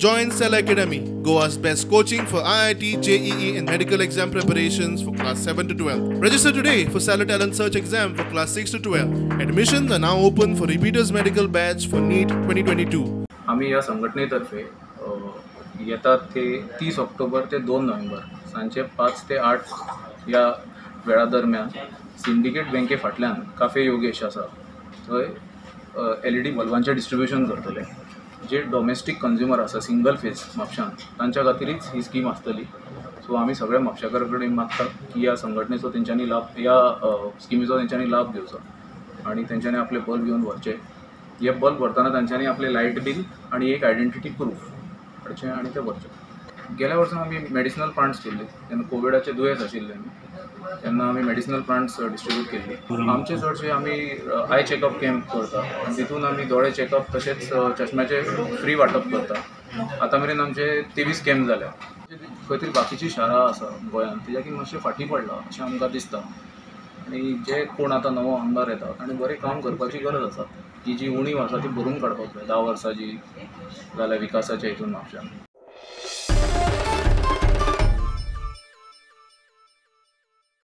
Join Cell Academy, Goa's best coaching for IIT, JEE and medical exam preparations for class 7 to 12. Register today for Cellar Talent Search exam for class 6 to 12. Admissions are now open for repeaters medical batch for NEET 2022. आमी ह्या संघटनेतर्फे येतात ते 30 ऑक्टोबर ते 2 नोव्हेंबर सांजचे 5 ते 8 ह्या वेळा दरम्यान सिंडिकेट बँके फाटल्यान काफे योगेश आसा थंय एलईडी बल्बांचें डिस्ट्रिब्युशन करतले. जे डॉमेस्टीक कंज्युमर आसा सिंगल फेज म्हापशान तांच्या खातीरच ही स्कीम आसतली. सो आमी सगळ्या म्हापशेकार कडेन मागतात की ह्या संघटनेचो तेंच्यांनी लाभ, ह्या स्किमीचो तेंच्यांनी लाभ घेवचो आनी तेंच्यांनी आपले बल्ब घेवन व्हरचे. हे बल्ब व्हरतना तांच्यांनी आपलें लायट बील आनी एक आयडेंटिटी प्रूफ हाडचें आनी तें व्हरचें. गेल्या वर्सा आमी मेडिसिनल प्लांट्स केल्ले तेन्ना कोविडाचें दुयेंस आशिल्लें तेन्ना आमी मेडिसिनल प्लांट्स डिस्ट्रिब्यूट केल्ले. आमचे चडशे आमी आय चॅकअप कॅम्प करता आनी तितून आमी दोळे चॅकअप तशेंच चश्म्याचे फ्री वांटप करता. आतां मेरेन आमचे 23 कॅम्प जाल्या. खंय तरी बाकीची शारां आसा गोंयांत तेज्याकी मातशें फाटीं पडलां अशें आमकां दिसता आनी जे कोण आतां नवो आमदार येता ताणें बरें काम करपाची गरज आसा. ही जी उणीव आसा ती भरून काडपाक जाय. 10 वर्सां जी जाल्या विकासाच्या हितून म्हापशान.